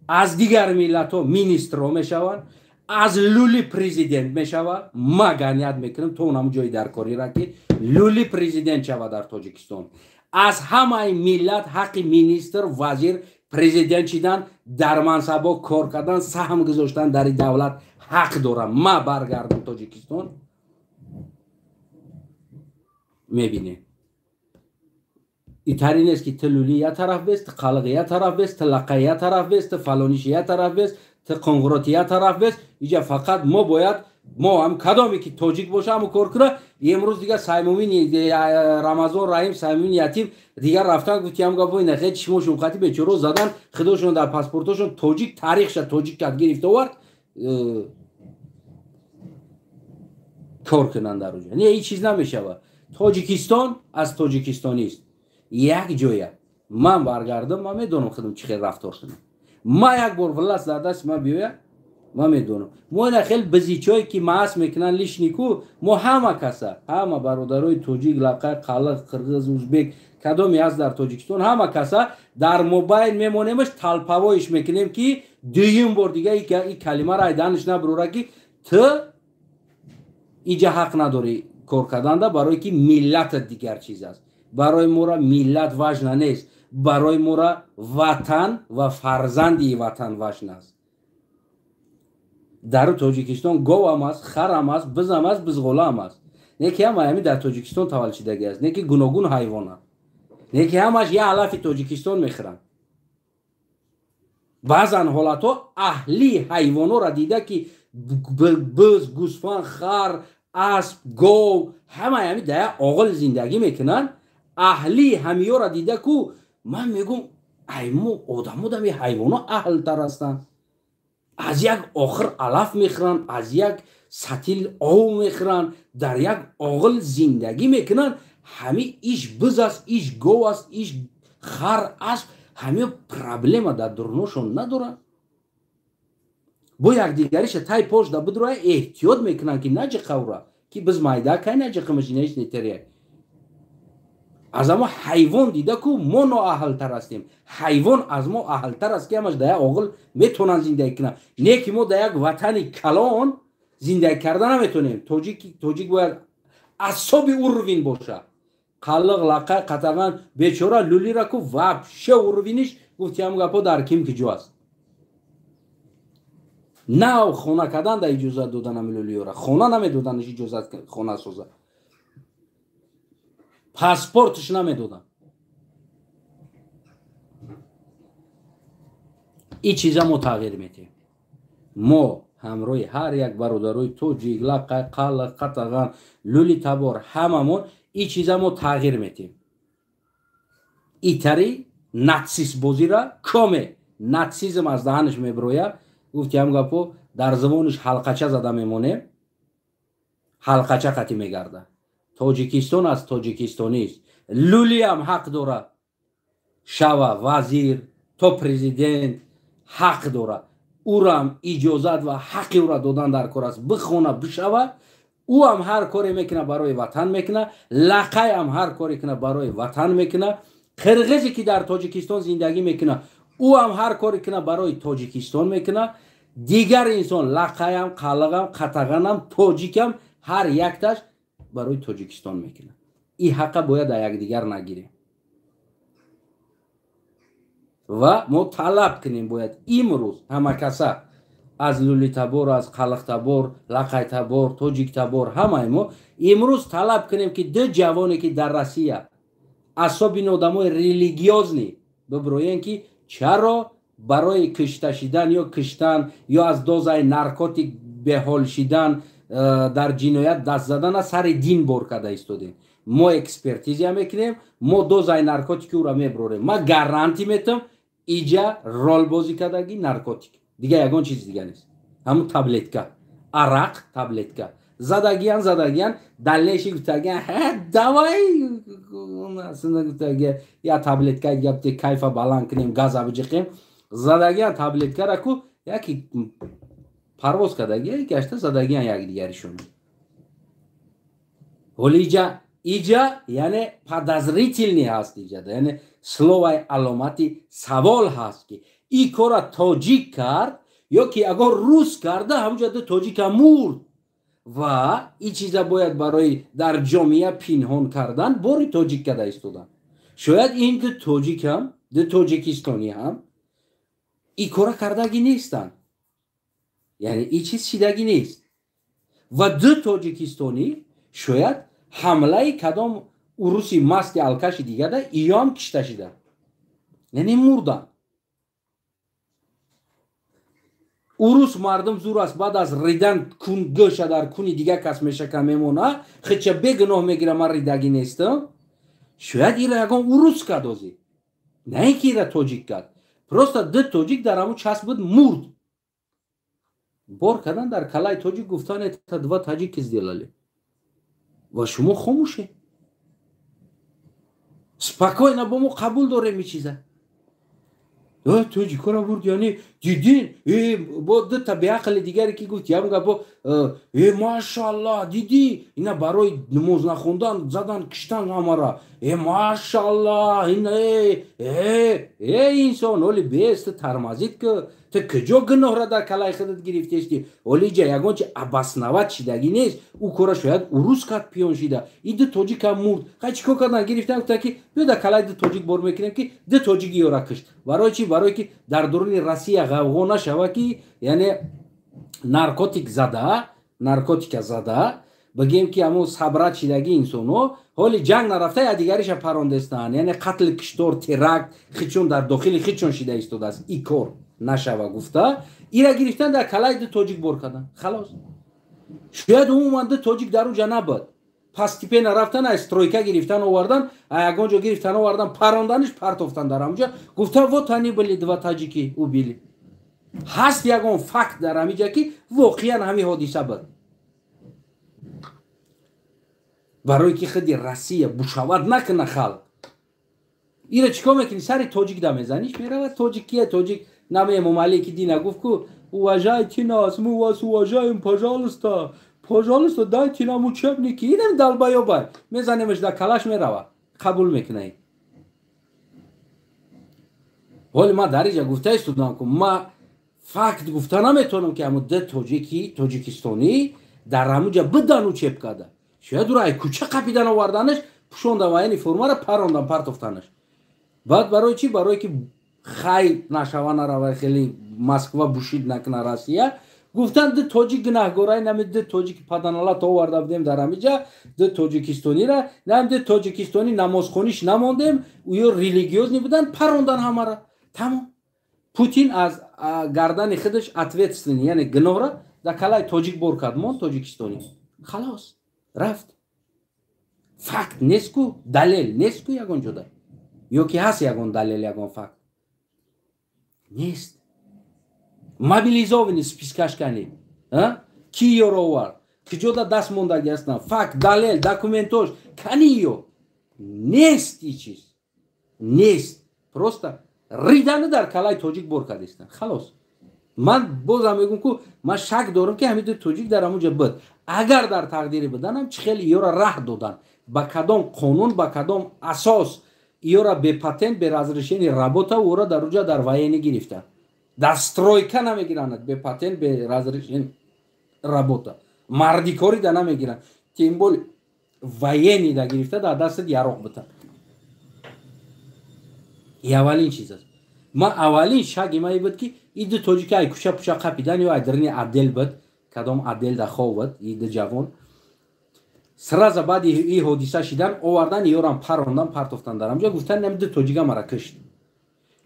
аз дигар миллатҳо министрҳо мешаванд, аз лули президент мешава. Ма ганият мекунам то онам ҷои даркорира ки лули президент шава дар Тоҷикистон. Аз ҳамаи миллат ҳаққи министр, вазир, президент шидан, дар мансабҳо кор кардан, саҳм гузоштан дар давлат ҳақ дорам. Ма баргардам Тоҷикистон, мебинем. Итари нест ки ту лули я тараф бест, ту қалиқи я тараф бест, ту лақаи я тараф бест, ту фалониши я тараф бест, ту қонғуроти я тараф бест. Иҷа фақат мо бояд, мо ҳам кадоме ки тоҷик боша ҳаму кор куна. Имрӯз дигар Саймумин Рамазон Раҳим, Саймумин Ятим дигар рафтан гуфти ҳам гапои нахе чишмошон қати бечоро задан, худошон дар паспортошон тоҷик таърихша тоҷик кад гирифта овард, кор кунанд дар уҷа. Не, ҳеҷ чиз намешавад. Тоҷикистон аз тоҷикистонист. Як ҷоя ман баргардам, ман медонам худам чӣ хел рафтор кунам. Ма як бор власт дар дасти ман биёяд, ман медонам. Мо ина хел бизичое ки маъас мекунанд лишнику, мо ҳама каса, ҳама бародарои тоҷик, лақай, қалиқ, қирғиз, узбек, кадоме ҳаст дар Тоҷикистон, ҳама каса дар мобайн мемонемаш, талпавоиш мекунем ки дуюм бор дига ин калимаро айданаш набурора ки ту иҷа ҳақ надорӣ кор карданда, барое ки миллатат дигар чиз аст. Барои мора миллат важна нест, барои мора ватан ва фарзанди ватан важна аст. Дар Тоҷикистон говам аст, харам аст, бизам аст, бизғолаам аст. Не ки ҳама ҳами дар Тоҷикистон таваллуд шидагӣ аст, не ки гуногун ҳайвонанд, не ки ҳамаш я алафи Тоҷикистон мехӯранд. Баъзан ҳолатҳо аҳли ҳайвонҳоро дида, ки буз, гӯсфанд, хар, асп, гов ҳама ҳами дар як оғил зиндагӣ мекунанд. Аҳли ҳамиёро дида ку ман мегӯм, ай мо одамо дами ҳайвонҳо аҳлтар ҳастанд. Аз як охир алаф мехӯранд, аз як сатил ов мехӯранд, дар як оғил зиндагӣ мекунанд. Ҳами иш буз аст, иш гов аст, иш хар аст, ҳамиё проблема дар дурношон надоранд. Бо якдигариша тай пош да бидроя эҳтиёт мекунанд, ки наҷиқавра, ки биз майда кай наҷиқимаш инаш нетерия. Аз амо ҳайвон дида ку мо ноаҳлтар ҳастем. Ҳайвон аз мо аҳлтар аст, ки ҳамаш дар як оғил метавонанд зиндагӣ кунанд. Не ки мо дар як ватани калон зиндагӣ карда наметавонем. Тоҷик бояд асоби уровень боша. Қаллиқ, лақай, қатаған, бечора лулира ку вообще уровень иш гуфти ҳам гапо дар ким ки ҷо аст. Нав хона кардан да иҷозат доданам лулиёра. Хона намедоданаш иҷозат хона соза. Паспортш намедодам. Ин чиза мо тағйир метиҳем. Мо ҳамроҳи ҳар як бародарои тоҷик, лақай, қаллиқ, қатаған, лули табор ҳамамон ин чиза мо тағйир метиҳем. Итари натсистбозира коме натсизм аз даҳанаш мебирояд. Гуфти ҳам гапо дар забонаш ҳалқача зада мемонем, ҳалқача қатӣ мегарда. Тоҷикистон аз тоҷикистонист. Лулиам ҳақ дора шава вазир то президент ҳақ дора. Ӯрам иҷозат ва ҳаққи ӯра додан дар кор аст. Бихона бишава, ӯ ҳам ҳар коре мекуна барои ватан мекуна, лақайам ҳар коре куна барои ватан мекуна, қирғизе ки дар Тоҷикистон зиндагӣ мекуна, ӯ ҳам ҳар коре куна барои Тоҷикистон мекуна. Дигар инсон лақаям, қалиғам, қатағанам, тоҷикам ҳар якташ барои Тоҷикистон мекуна. Ин ҳаққа бояд дар якдигар нагирем ва мо талаб кунем бояд имрӯз ҳамакаса аз лулитабор, аз қалиқтабор, лақайтабор, тоҷиктабор ҳамаи мо имрӯз талаб кунем, ки ду ҷавоне ки дар Россия асоби ин одамои религиозный бибироен, ки чаро барои кишта шидан ё киштан ё аз дозаи наркотик беҳол шидан дар ҷиноят даст задана сари дин бор карда истодем. Мо экспертизия мекунем, мо дозаи наркотики ӯра меброрем. Ма гарантӣ метам, иҷа ролбозӣ кардаги наркотик, дига ягон чизи дига нест. Ҳамун таблетка, арақ, таблетка задагиян, задагиян, дальнейший гуфтагиян, давай гуфтагия я таблетка гапте кайфа баланд кунем, газа биҷиқем. Задагиян таблеткара ку яки парвоз кардагия, гашта задагиян якдигаришон. Ҳоли иҷа яъне подозрительный ҳаст иҷада, яъне словаи аломати савол ҳаст, ки ин кора тоҷик кард ё ки агар рус карда, ҳамунҷа ду тоҷика мурд. Ва ин чиза бояд барои дар ҷомеа пинҳон кардан бори тоҷик карда истодан. Шояд ин ду тоҷикам, ду тоҷикистонӣ ҳам ин кора кардагӣ нестанд, яъне ин чиз шидагӣ нест. Ва ду тоҷикистонӣ шояд ҳамлаи кадом уруси масти алкаши дигада иёам кишта шида, яъне мурданд. Урус мардум зур аст, баъд аз ридан кун гӯша дар куни дигар кас мешака мемона, хича бегуноҳ мегира, ман ридагӣ нестам. Шояд ира ягон урус кард озӣ, на ин ки ира тоҷик кард. Просто ду тоҷик дар ҳамун часп буд, мурд. Бор кардан дар калаи тоҷик, гуфтан это два таджики сделали. Ва шумо хомӯше, спокойно бо мо қабул дорем ин чиза. Тоҷикора бурд, яъне дидин бо дута беақли дигаре ки гуфт ям гапо, э машаллах, дидӣ ина барои намоз нахондан задан киштан ҳамара, э машаллах, ина э инсон оли бес ту тормозить ки ту куҷо гуноҳра дар калаи худат гирифтести? Оли иҷа ягон чи обосновать шидагӣ нест. Ӯ кора шояд урус кард пиён шида, и ду тоҷикам мурд. Хай чӣ кор кардан? Гирифтан, гуфтан ки биё дар калаи ду тоҷик бор мекунем, ки ду тоҷик ёра кишт. Барои чӣ? Барое ки дар дуруни Россия ғавғо нашава, ки яъне наркотик зада, наркотика зада Бигем ки ҳамун сабрат шидаги инсонҳо ҳоли ҷанг нарафта я дигариша парондестанд. Яъне қатл, киштор, теракт хичон дар дохили хичон шида истодааст. И кор нашава гуфта ира гирифтан дар калаи ду тоҷик бор кардан. Халос. Шояд умуман ду тоҷик дар уҷа набуд. Постепенно рафтан, аз стройка гирифтан овардан, ягон ҷо гирифтан овардан, паронданиш партофтан дар ҳамуҷа. Гуфта вот они были два таджики убили. Ҳаст ягон факт дар ҳамиҷа ки воқеан ҳамин ҳодиса буд. Барое ки худи Россия бушават накуна халқ. Ира чикор мекунӣ? Сари тоҷик да мезаниш, меравад тоҷик кия тоҷик намемомале ки дина гуфт ку уважайте нас, мы вас уважаем, пожалуйста, пожалуйста, дайте нам учебники. Инам долбоёбай. Мезанемаш да калаш мерава. Қабул мекунай. Ҳоли ман дар иҷа гуфта истодам ку ма факт гуфта наметавонам ки ҳамун ду тоҷики тоҷикистонӣ дар ҳамунҷа бидан учеб карда. Шояд уро ай кӯча қапидан оварданаш, пӯшондан военный формаро парондан партофтанаш. Баъд барои чӣ? Барое ки хай нашава нарава хеле Москва бушид накуна Россия. Гуфтан ду тоҷик гунаҳгорай, нами ду тоҷики паданалат оварда будем дар ҳамиҷа, ду тоҷикистонира, нами ду тоҷикистони намозхониш намондем, ӯё религиозни будан, парондан ҳамара. Тамом. Путин аз гардани худаш ответственный, яъне гуноҳра дар калаи тоҷик бор кард, мон тоҷикистонӣ. Халос. Рафт. Факт нест ку, далел нест ку ягон ҷода. Ё ки ҳаст ягон далел, ягон факт? Нест. Мобилизованный спискаш кани. Ки ёро овард? Киҷода даст мондаги ҳастанд? Факт, далел, документош кани ё? Нест и чиз. Нест. Просто ридани дар калаи тоҷик бор кардистанд. Халос. Ман бозам мегӯм ку ман шак дорам ки ҳамин ду тоҷик дар ҳамунҷа буд. Агар дар тақдири буданам чӣ хеле ёра раҳ додан, ба кадом қонун, ба кадом асос ёра бе патент, бе разрешение работа ӯра дар уҷа дар военный гирифтан. Дар стройка намегиранд бе патент, бе разрешение работа. Мардикорӣ да намегиранд. Тем более военный да гирифта дар дастат яроқ битан. И аввалин чиз аст. Ман аввалин шаги ман буд ки и ду тоҷика ай кӯча пӯча қапидан ё ай дарини отдел буд, кадом отдел да хов буд, и ду ҷавон. Сразу баъди и ҳодиса шидан овардан ёрам парондан партофтан дар ҳамҷо, гуфтан нами ду тоҷика мара кишт.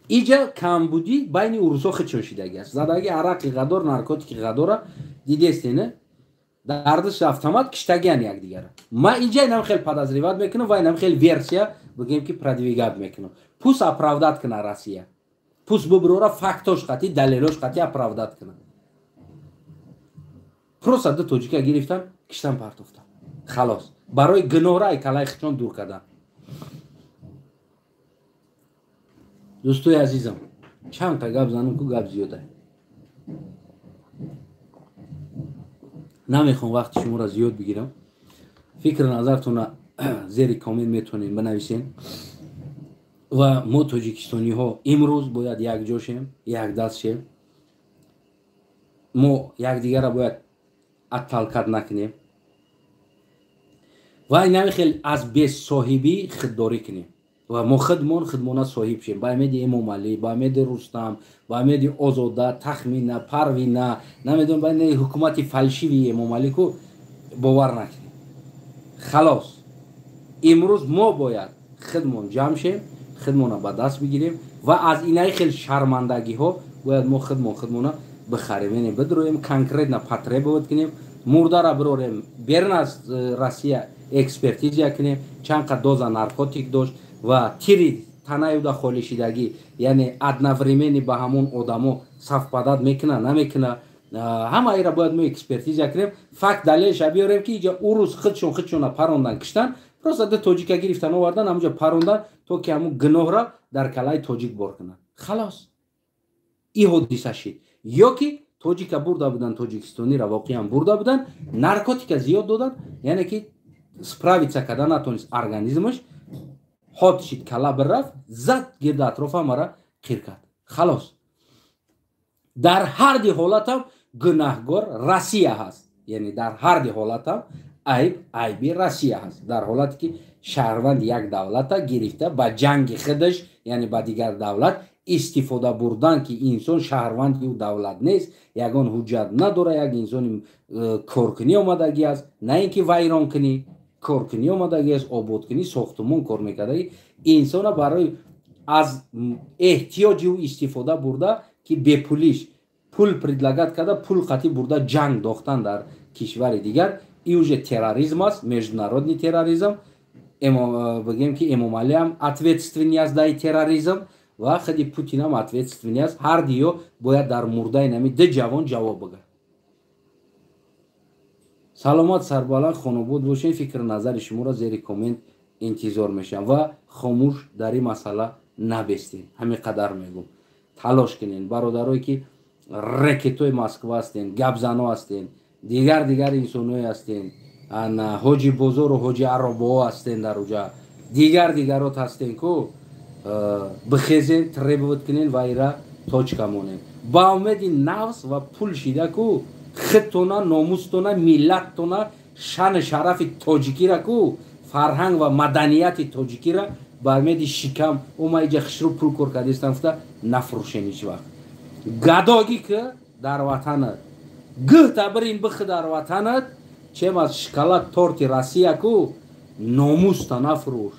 Иҷа камбудӣ байни урусо худшон шидаги аст. Задаги арақи ғадор, наркотики ғадора дидестене, дардиш автомат киштагиан якдигара. Ман иҷа инам хел подозревать мекунам ва инам хел версия бигем ки продвигать мекунам. Пус оправдать куна Россия. Пус буброра фактош қати, далелош қати оправдать куна. Просто ду тоҷика гирифтан, киштан партофтан. Халос. Барои гуноҳра ай калаи худшон дур кардан. Дӯстои азизам, чанд та гап занам ку гап зиёда. Намехоҳам вақти шуморо зиёд бигирам. Фикр назартона зери коммент метавонед бинависед. Ва мо тоҷикистониҳо имрӯз бояд якҷо шем, якдаст шем. Мо якдигарро бояд атталкат накунем. Ва инами хел аз бесоҳибӣ худдорӣ кунем. Ва мо худмон худмона соҳиб шем. Ба умеди Эмомалӣ, ба умеди Рустам, ба умеди Озода, Тахмина, Парвина, намедонам ба ҳукумати фалшиви Эмомалӣ ку бовар накунем. Халос. Имрӯз мо бояд худмон ҷамъ шем, худмона ба даст бигирем ва аз инаи хел шармандагиҳо бояд мо худмон худмона бихарем, яъне бидроем, конкретно потребовать кунем, мурдара бирорем, берун аз Россия экспертизия кунем, чанд қа доза наркотик дошт ва тири танаи уда холишидагӣ, яъне одновременно ба ҳамон одамо совпадать мекуна, намекуна, ҳама ира бояд мо экспертизия кунем, факт далелша биёрем ки иҷа урус худшон худшона парондан киштан, просто ду тоҷика гирифтан овардан, ҳамунҷа парондан то ки ҳамун гуноҳра дар калаи тоҷик бор кунанд. Халос. И ҳодиса шид. Ё ки тоҷика бурда будан, тоҷикистонира воқеан бурда будан, наркотика зиёд додан, яъне ки справиться карда натонист организмаш, ҳод шид, кала бирафт, зад гирда атрофа мара қир кард. Халос. Дар ҳар ди ҳолатам гунаҳгор Россия ҳаст. Яъне дар ҳар ди ҳолатам айб айби Россия ҳаст. Дар ҳолате ки шаҳрванди як давлата гирифта ба ҷанги худаш, яъне ба дигар давлат Истифода бурдан, ки инсон шаҳрванди ӯ давлат нест, ягон ҳуҷҷат надора, як инсони коркунӣ омадагӣ аст, на ин ки вайронкунӣ, коркунӣ омадагӣ аст, ободкунӣ, сохтумон кор мекардагӣ. Инсона барои аз эҳтиёҷи ӯ истифода бурда, ки бепулиш пул предлагать карда, пул қатӣ бурда ҷанг дохтан дар кишвари дигар, и уже терроризм аст, международный терроризм. Бигем, ки Эмомалиам ответственный аст дар терроризм ва худи Путинам ответственный аст. Ҳар диё бояд дар мурдаи нами ду ҷавон ҷавоб бигӯяд. Саломат, сарбаланд, хонобод бошед. Фикру назари шуморо зери коммент интизор мешавам ва хомӯш дар ин масъала набестем. Ҳамин қадар мегӯм. Талош кунед, бародарое ки рекетои Москва ҳастен, гапзано ҳастен, дигар дигар инсоное ҳастен, ҳоҷи бозору ҳоҷи аробоҳо ҳастен, дар уҷа дигар дигарот ҳастен ку, бихезен, требовать кунен ва ира точка монем. Ба умеди нафс ва пул шида ку худтона, номустона, миллаттона, шану шарафи тоҷикира ку, фарҳанг ва маданияти тоҷикира ба умеди шикам, о, ма иҷа хушрӯ пул кор кардистам гуфта, нафурӯшен ҳеҷ вақт. Гадогӣ ки дар ватанат, гӯҳта бирин бихи дар ватанат, чем аз шоколад, торти Россия ку номуста нафурӯш.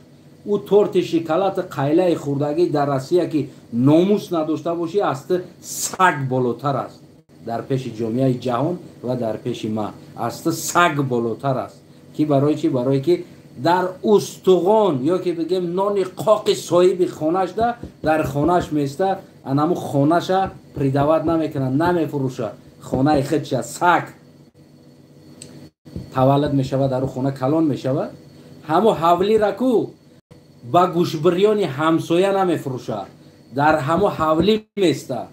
Ӯ торти шоколади қайлаи хӯрдагӣ дар Россия, ки номус надошта бошӣ, аз ту саг болотар аст. Дар пеши ҷомеаи ҷаҳон ва дар пеши ма аз ту саг болотар аст. Ки барои чӣ? Барое ки дар устуғон ё ки бигем нони қоқи соҳиби хонашда дар хонаш места, анаму хонаша предавать намекунад, намефурӯша хонаи худша. Саг таваллуд мешавад, дар ӯ хона калон мешавад, ҳамо ҳавлира ку ба гӯшбирёни ҳамсоя намефурӯша, дар ҳамо ҳавлӣ места,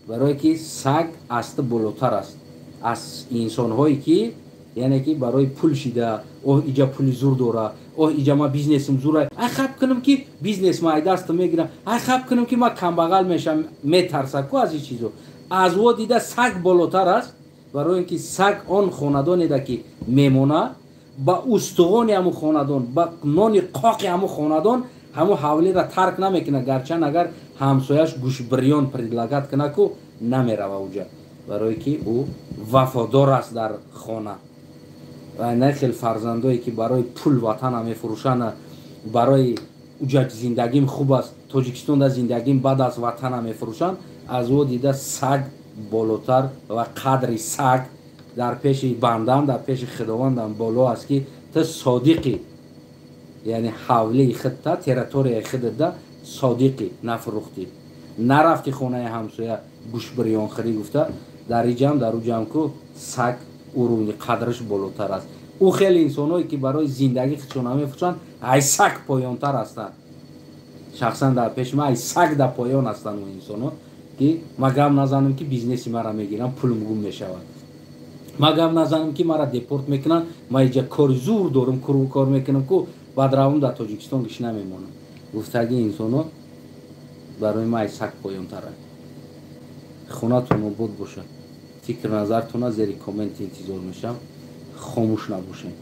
барое ки саг аз ту болотар аст. Аз инсонҳое ки, яъне ки барои пул шида, оҳ, иҷа пули зур дора, оҳ, иҷа ма бизнесим зура, ай хаб кунам ки бизнес ма ай даста мегирам, ай хаб кунам ки ма камбағал мешам, метарса ку аз ин чизо. Аз во дида саг болотар аст, барои ин ки саг он хонадонеда ки мемона, ба устуғони ҳамун хонадон, ба нони қоқи ҳамун хонадон ҳамун ҳавлиро тарк намекунад. Гарчанд агар ҳамсояш гӯшбирён предлагать кунад ку, намерава уҷа, барое ки ӯ вафодор аст дар хона. Ва на хел фарзандое ки барои пул ватана мефурӯшанд, барои уҷа зиндагим хуб аст, Тоҷикистонда зиндагим бад аст, ватана мефурӯшанд, аз ӯ дида саг болотар ва қадри саг дар пеши бандам, дар пеши худовандам боло аст, ки ту содиқӣ, яъне ҳавлии худта, территорияи худата содиқӣ, нафурӯхтӣ, нарафти хонаи ҳамсоя гӯшбирёнхӯрӣ гуфта. Дар иҷам, дар уҷам ку саг уруни қадраш болотар аст. Ӯ хеле инсонҳое ки барои зиндагӣ худшон намефурӯшанд, ай саг поёнтар ҳастанд. Шахсан дар пеши ман ай саг дар поён ҳастанд ӯ инсонҳо, ки ма гап назанам, ки бизнеси мара мегирам, пулм гум мешавад, ма гап назанам, ки мара депорт мекунанд, ма иҷа кори зур дорам, кор мекунам ку, баъд равам дар Тоҷикистон гиш намемонам гуфтаги инсонҳо барои ма ай саг поёнтаранд. Хонатон обод бошад. Фикр назартона зери коммент интизор мешавам. Хомӯш набошем.